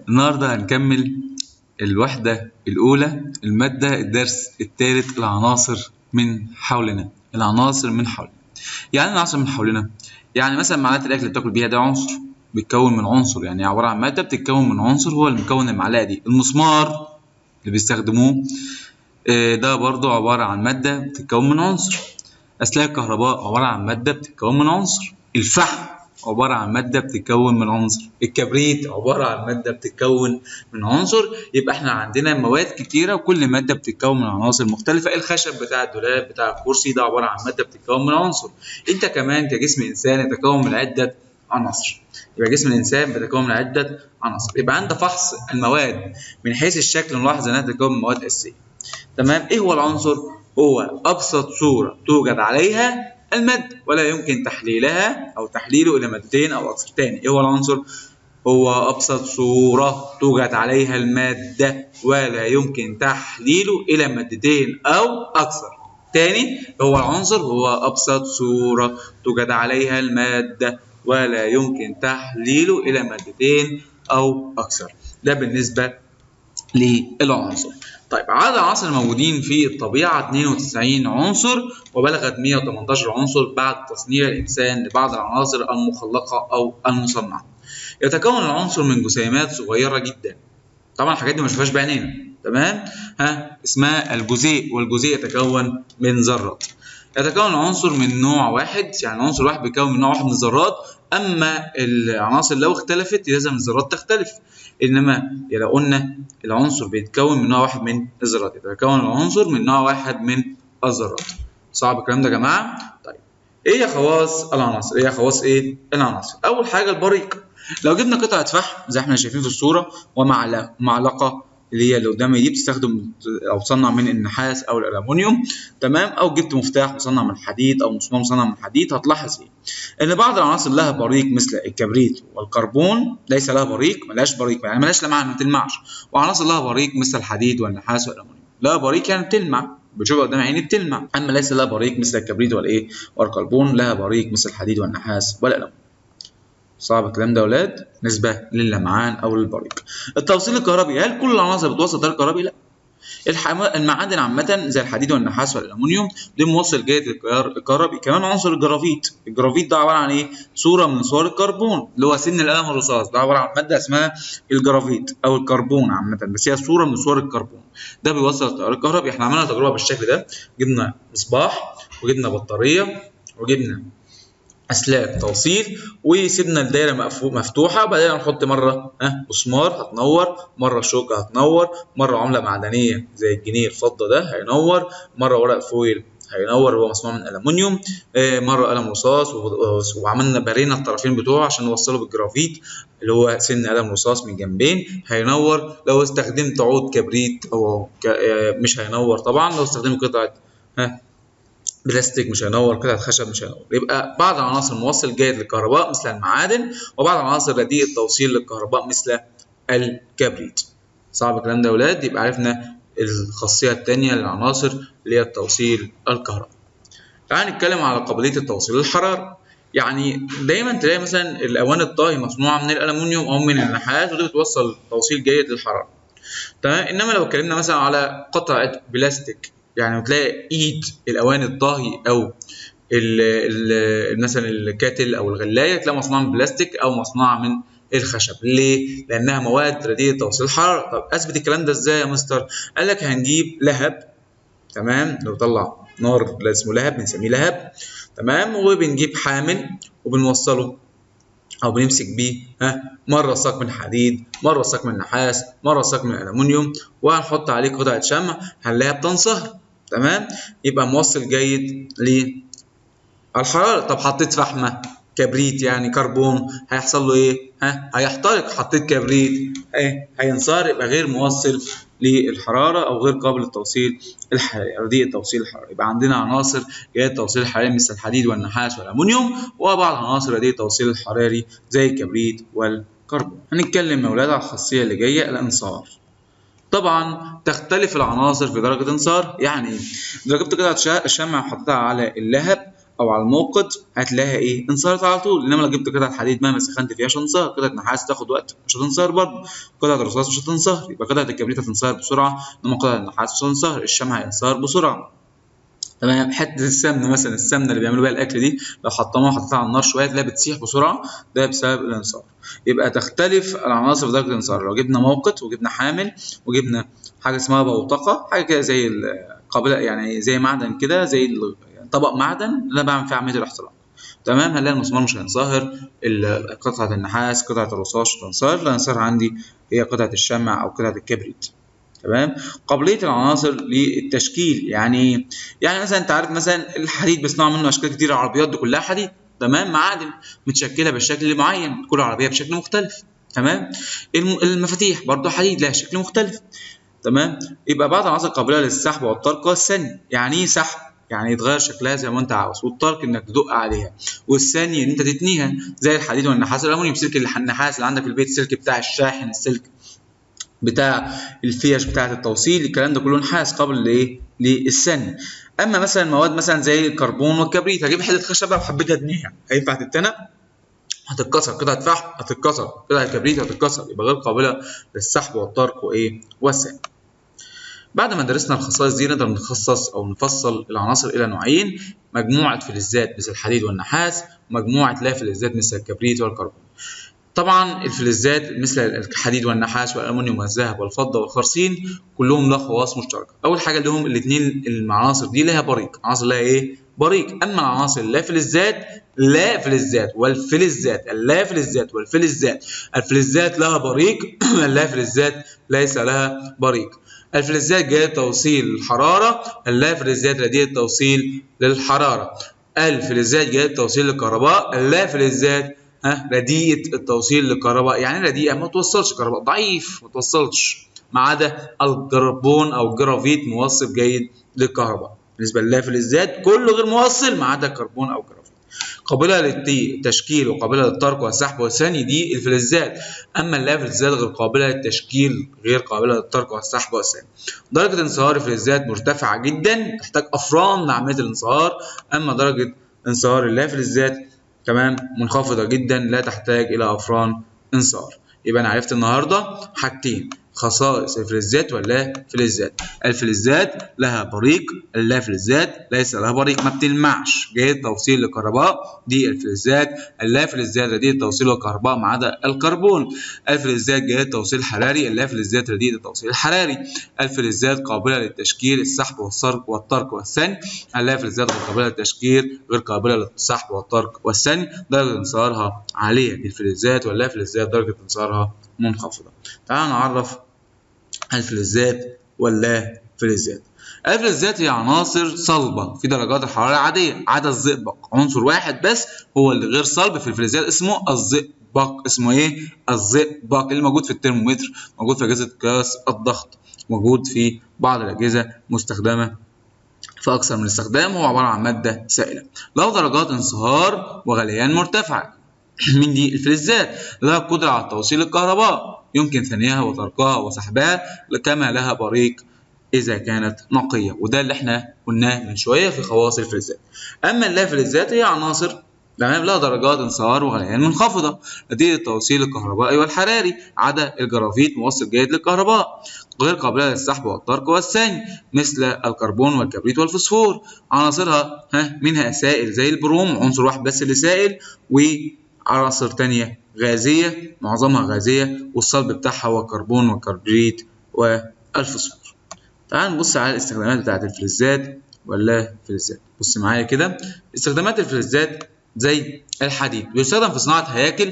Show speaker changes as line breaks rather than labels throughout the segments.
النهارده هنكمل الوحدة الأولى، المادة، الدرس الثالث، العناصر من حولنا. العناصر من حولنا يعني إيه العناصر من حولنا؟ يعني مثلا معلقة الأكل اللي بتاكل بيها ده عنصر بيتكون من عنصر، يعني عبارة عن مادة بتتكون من عنصر هو اللي مكون المعلقة دي. المسمار اللي بيستخدموه ده برضو عبارة عن مادة بتتكون من عنصر. أسلاك الكهرباء عبارة عن مادة بتتكون من عنصر. الفحم عبارة عن مادة بتتكون من عنصر. الكبريت عبارة عن مادة بتتكون من عنصر. يبقى احنا عندنا مواد كتيرة وكل مادة بتتكون من عناصر مختلفة. الخشب بتاع الدولاب بتاع الكرسي ده عبارة عن مادة بتتكون من عنصر. انت كمان كجسم انسان يتكون من عدة عناصر. يبقى جسم الانسان بيتكون من عدة عناصر. يبقى عند فحص المواد من حيث الشكل نلاحظ انها تتكون من مواد اساسية. تمام. ايه هو العنصر؟ هو ابسط صورة توجد عليها المادة ولا يمكن تحليلها أو تحليله إلى مادتين أو أكثر. تاني، إيه هو العنصر؟ هو أبسط صورة توجد عليها المادة ولا يمكن تحليله إلى مادتين أو أكثر. تاني، هو العنصر؟ هو أبسط صورة توجد عليها المادة ولا يمكن تحليله إلى مادتين أو أكثر. ده بالنسبة للعنصر. طيب، عدد العناصر الموجودين في الطبيعة 92 عنصر، وبلغت 118 عنصر بعد تصنيع الإنسان لبعض العناصر المخلقة أو المصنعة. يتكون العنصر من جسيمات صغيرة جدا. طبعا الحاجات دي ما نشوفهاش بعينينا، تمام؟ اسمها الجزيء، والجزيء يتكون من ذرات. يتكون العنصر من نوع واحد، يعني عنصر واحد بيتكون من نوع واحد من الذرات. اما العناصر لو اختلفت لازم الذرات تختلف، انما لو قلنا العنصر بيتكون من نوع واحد من الذرات، يتكون العنصر من نوع واحد من الذرات. صعب الكلام ده يا جماعة؟ طيب، ايه خواص العناصر؟ ايه خواص ايه العناصر؟ اول حاجة البريق. لو جبنا قطعه فحم زي احنا شايفين في الصورة ومعلقة اللي هي اللي قدامي دي بتستخدم او تصنع من النحاس او الالومنيوم، تمام، او جبت مفتاح مصنع من الحديد او مسمار مصنع من الحديد، هتلاحظ ايه؟ ان بعض العناصر لها بريق مثل الكبريت والكربون ليس لها بريق، ملهاش بريق يعني ملهاش لمعة، ما بتلمعش. وعناصر لها بريق مثل الحديد والنحاس والالومنيوم لها بريق يعني بتلمع، بتشوفها قدام عيني بتلمع. اما ليس لها بريق مثل الكبريت والايه والكربون لها بريق مثل الحديد والنحاس والالومنيوم. صعب الكلام ده يا ولاد؟ بالنسبة للمعان او للبريق. التوصيل الكهربي، هل كل العناصر بتوصل تيار كهربي؟ لا. المعادن عامة زي الحديد والنحاس والالومنيوم دي موصل جيد للتيار الكهربي. كمان عنصر الجرافيت، الجرافيت ده عبارة عن ايه؟ صوره من صور الكربون اللي هو سن القلم الرصاص، ده عبارة عن مادة اسمها الجرافيت او الكربون عامة، بس هي صوره من صور الكربون. ده بيوصل التيار الكهربي. احنا عملنا تجربه بالشكل ده، جبنا مصباح وجبنا بطارية وجبنا اسلاك توصيل وسيبنا الدايرة مفتوحة، وبعدين نحط مرة مسمار هتنور، مرة شوكه هتنور، مرة عمله معدنية زي الجنيه الفضة ده هينور، مرة ورق فويل هينور هو مصنوع من الومنيوم، مرة قلم رصاص، وعملنا برينا الطرفين بتوعه عشان نوصله بالجرافيت اللي هو سن قلم رصاص من جنبين هينور. لو استخدمت عود كبريت او مش هينور طبعا. لو استخدمت قطعه بلاستيك مش هينور، قطعة خشب مش هينور. يبقى بعض العناصر موصل جيد للكهرباء مثل المعادن، وبعض العناصر رديء التوصيل للكهرباء مثل الكبريت. صعب الكلام ده يا ولاد؟ يبقى عرفنا الخاصية الثانية للعناصر اللي هي التوصيل الكهرباء. تعال نتكلم على قابلية التوصيل للحرارة. يعني دايما تلاقي مثلا الأواني الطهي مصنوعة من الألمنيوم أو من النحاس، ودي بتوصل توصيل جيد للحرارة. تمام. إنما لو اتكلمنا مثلا على قطعة بلاستيك، يعني تلاقي ايد الاواني الطهي او مثلا الكاتل او الغلايه تلاقي مصنوعة من بلاستيك او مصنوعة من الخشب. ليه؟ لانها مواد رديئة توصيل الحرارة. طب اثبت الكلام ده ازاي يا مستر؟ قال لك هنجيب لهب، تمام، لو طلع نار اسمه لهب بنسميه لهب، تمام، وبنجيب حامل وبنوصله او بنمسك بيه مرة ساق من حديد، مرة ساق من نحاس، مرة ساق من الومنيوم، وهنحط عليه قطعه شمع هنلاقيها بتنصهر. تمام. يبقى موصل جيد للحرارة. طب حطيت فحمه كبريت يعني كربون هيحصل له ايه؟ هيحترق. حطيت كبريت ايه؟ هينصهر. يبقى غير موصل للحرارة او غير قابل للتوصيل الحراري، رديء التوصيل الحراري. يبقى عندنا عناصر جيدة التوصيل الحراري مثل الحديد والنحاس والالومنيوم، وبعض العناصر رديئة التوصيل الحراري زي الكبريت والكربون. هنتكلم يا ولاد على الخاصية اللي جاية، الانصهار. طبعا تختلف العناصر في درجه انصهار. يعني ايه؟ لو جبت قطعه شمع وحطيتها على اللهب او على الموقد هتلاقيها ايه؟ انصهرت على طول. انما لو جبت قطعه حديد مهما سخنت فيها مش هتنصهر، قطعه نحاس تاخد وقت مش هتنصهر برضه، قطعه الرصاص مش هتنصهر. يبقى قطعه الكبريت هتنصهر بسرعة، انما قطعه النحاس مش هتنصهر، الشمع هينصهر بسرعة. تمام. حتة السمنة مثلا، السمنة اللي بيعملوا بيها الاكل دي لو حطيناها وحطيتها على النار شوية تلاقيها بتسيح بسرعة، ده بسبب الانصهار. يبقى تختلف العناصر في درجه الانصهار. لو جبنا موقد وجبنا حامل وجبنا حاجة اسمها بوتقه، حاجة كده زي قابله يعني زي معدن كده، زي طبق معدن اللي انا بعمل فيه عملية الاحتراق. تمام. هنلاقي المسمار مش هينصهر، قطعه النحاس، قطعه الرصاص مش هتنصهر، اللي هينصهر عندي هي قطعه الشمع او قطعه الكبريت. تمام. قابلية العناصر للتشكيل، يعني يعني مثلا انت عارف مثلا الحديد بيصنعوا منه اشكال كتير، العربيات دي كلها حديد. تمام. معادن متشكله بالشكل معين، كل عربية بشكل مختلف. تمام. المفاتيح برضو حديد لها شكل مختلف. تمام. يبقى بعض العناصر قابله للسحب والطرق والثني. يعني ايه سحب؟ يعني يتغير شكلها زي ما انت عاوز، والطرق انك تدق عليها، والثاني ان انت تتنيها زي الحديد والنحاس والالومنيوم. سلك النحاس اللي عندك في البيت، السلك بتاع الشاحن، السلك بتاع الفيش بتاعه التوصيل، الكلام ده كله نحاس قابل لايه؟ للثني. اما مثلا مواد مثلا زي الكربون والكبريت، هجيب حتة خشبه وحبيت اتنيها، هينفع تتنى؟ هتتكسر. قطعه فحم هتتكسر، قطعه كبريت هتتكسر. يبقى غير قابله للسحب والطرق وايه؟ والثني. بعد ما درسنا الخصائص دي نقدر نخصص او نفصل العناصر الى نوعين: مجموعة فلزات مثل الحديد والنحاس، ومجموعة لا فلزات مثل الكبريت والكربون. طبعا الفلزات مثل الحديد والنحاس والالومنيوم والذهب والفضة والخارصين كلهم لها خواص مشتركة. اول حاجة لهم الاثنين العناصر دي لها بريق، عناصر لها ايه؟ بريق. اما العناصر اللا فلزات، لا فلزات والفلزات، اللا فلزات والفلزات، الفلزات لها بريق، اللا فلزات ليس لها بريق. الفلزات جيدة توصيل الحرارة، اللا فلزات رديئة توصيل للحرارة. الفلزات جيدة توصيل للكهرباء، اللا فلزات رديئة التوصيل للكهرباء. يعني رديئة ما توصلش كهرباء، ضعيف ما توصلش، ما عدا الكربون او الجرافيت موصل جيد للكهرباء. بالنسبة للافلزات كله غير موصل ما عدا الكربون او الجرافيت. قابله للتشكيل وقابله للطرق والسحب والثاني دي الفلزات. اما اللافلزات غير قابله للتشكيل، غير قابله للطرق والسحب والثاني. درجه انصهار الفلزات مرتفعة جدا، تحتاج افران لعملية الانصهار. اما درجه انصهار اللافلزات تمام منخفضة جدا، لا تحتاج الى افران انصهار. يبقى انا عرفت النهارده حاجتين: خصائص الفلزات واللا فلزات. الفلزات لها بريق، اللا فلزات ليس لها بريق، ما بتلمعش، جيد توصيل للكهرباء دي الفلزات. اللا فلزات رديئة توصيل للكهرباء ما عدا الكربون. الفلزات جيد توصيل حراري، اللا فلزات رديئة التوصيل الحراري. الفلزات قابلة للتشكيل، السحب والصرف والطرق والثني. اللا فلزات غير قابلة للتشكيل، غير قابلة للسحب والطرق والثني. درجة انصهارها عالية دي الفلزات، واللا فلزات درجة انصهارها منخفضة. تعالوا نعرف الفلزات واللا فلزات. الفلزات هي عناصر صلبة في درجات الحرارة العادية عدا الزئبق، عنصر واحد بس هو اللي غير صلب في الفلزات اسمه الزئبق. اسمه ايه؟ الزئبق، اللي موجود في الترمومتر، موجود في أجهزة قياس الضغط، موجود في بعض الأجهزة مستخدمة في أكثر من استخدام. هو عبارة عن مادة سائلة له درجات انصهار وغليان مرتفعة. من دي الفلزات لها قدرة على توصيل الكهرباء، يمكن ثنيها وطرقها وسحبها، كما لها بريق إذا كانت نقية، وده اللي احنا قلناه من شوية في خواص الفلزات. أما اللافلزات هي عناصر تمام لها درجات انصهار وغليان منخفضة نتيجة التوصيل الكهربائي والحراري عدا الجرافيت موصل جيد للكهرباء، غير قابلة للسحب والطرق والثاني مثل الكربون والكبريت والفوسفور. عناصرها منها سائل زي البروم، عنصر واحد بس اللي سائل، وعناصر تانية غازية، معظمها غازية، والصلب بتاعها هو الكربون والكبريت والفوسفور. تعال نبص على الاستخدامات بتاعت الفلزات ولا فلزات. بص معايا كده، استخدامات الفلزات زي الحديد بيستخدم في صناعة هياكل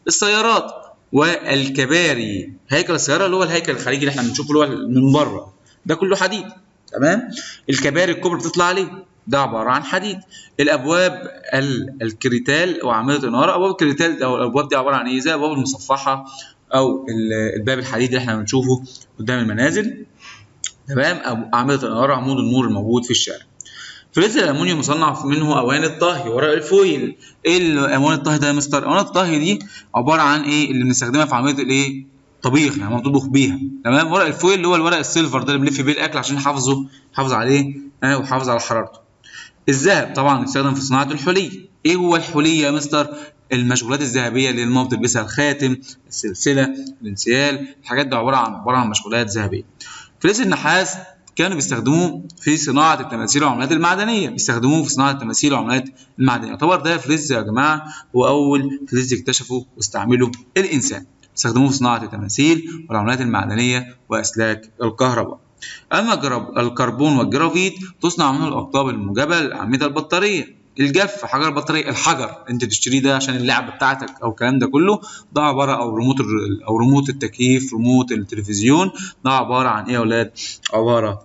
السيارات والكباري. هيكل السيارة اللي هو الهيكل الخارجي اللي احنا بنشوفه اللي هو من بره، ده كله حديد. تمام. الكباري الكبرى بتطلع عليه، ده عبارة عن حديد. الأبواب الكريتال وأعمدة الإنارة، أبواب الكريتال أو الأبواب دي عبارة عن إيه؟ زي الأبواب المصفحة أو الباب الحديد اللي احنا بنشوفه قدام المنازل. تمام. أعمدة الإنارة، عمود النور الموجود في الشارع. فلز الألمنيوم مصنع منه أواني الطهي ورق الفويل. إيه أواني الطهي ده يا مستر؟ أواني الطهي دي عبارة عن إيه؟ اللي بنستخدمها في عملية الإيه؟ طبيخ، يعني بنطبخ بيها. تمام. ورق الفويل اللي هو الورق ال silver ده اللي بنلف بيه الأكل عشان يحافظ عليه ويحافظ على حرارته. الذهب طبعا يستخدم في صناعة الحلي. ايه هو الحلي يا مستر؟ المشغولات الذهبية اللي الماما بتلبسها، الخاتم، السلسلة، الانسيال، الحاجات دي عبارة عن مشغولات ذهبية. فلز النحاس كانوا بيستخدموه في صناعة التماثيل والعملات المعدنية، بيستخدموه في صناعة التماثيل والعملات المعدنية. يعتبر ده فلز يا جماعة هو اول فلز اكتشفه واستعمله الانسان. استخدموه في صناعة التماثيل والعملات المعدنية واسلاك الكهرباء. اما الكربون والجرافيت تصنع منه الاقطاب الموجبة للاعمده البطارية. الجف، حجر البطارية، الحجر انت تشتريه ده عشان اللعبة بتاعتك او الكلام ده كله، ده عبارة او ريموت او ريموت التكييف، ريموت التلفزيون، ده عبارة عن ايه يا اولاد؟ عبارة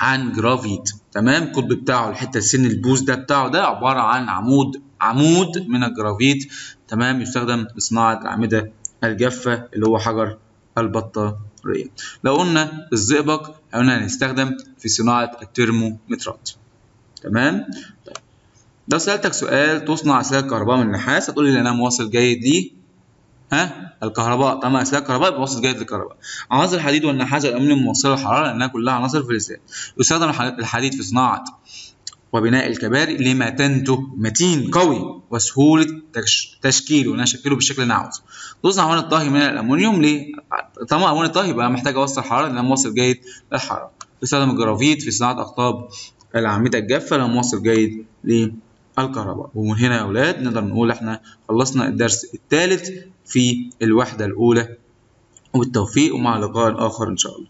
عن جرافيت. تمام. القطب بتاعه الحتة السن البوز ده بتاعه ده عبارة عن عمود من الجرافيت. تمام. يستخدم لصناعة الاعمدة الجافه اللي هو حجر البطارية. لو قلنا الزئبق قلنا هنستخدم في صناعة الترمومترات. تمام. طيب لو سألتك سؤال تصنع أسلاك كهرباء من النحاس، هتقول لي لأنها موصل جيد ليه؟ ها؟ الكهرباء. طالما أسلاك كهرباء يبقى موصل جيد للكهرباء. عناصر الحديد والنحاس والألومنيوم موصلة للحرارة لأنها كلها عناصر فلزات. يستخدم الحديد في صناعة وبناء الكباري لمتانته، متين قوي وسهولة تشكيله، أنا أشكله بالشكل اللي أنا عاوزه. تصنع أمونيا الطهي من الألومنيوم ليه؟ طالما أمونيا الطهي يبقى محتاج أوصل حرارة لأنها موصل جيد للحرارة. يستخدم الجرافيت في صناعة أقطاب الأعمدة الجافة لأنها موصل جيد للكهرباء. ومن هنا يا أولاد نقدر نقول إحنا خلصنا الدرس الثالث في الوحدة الأولى، وبالتوفيق ومع لقاء آخر إن شاء الله.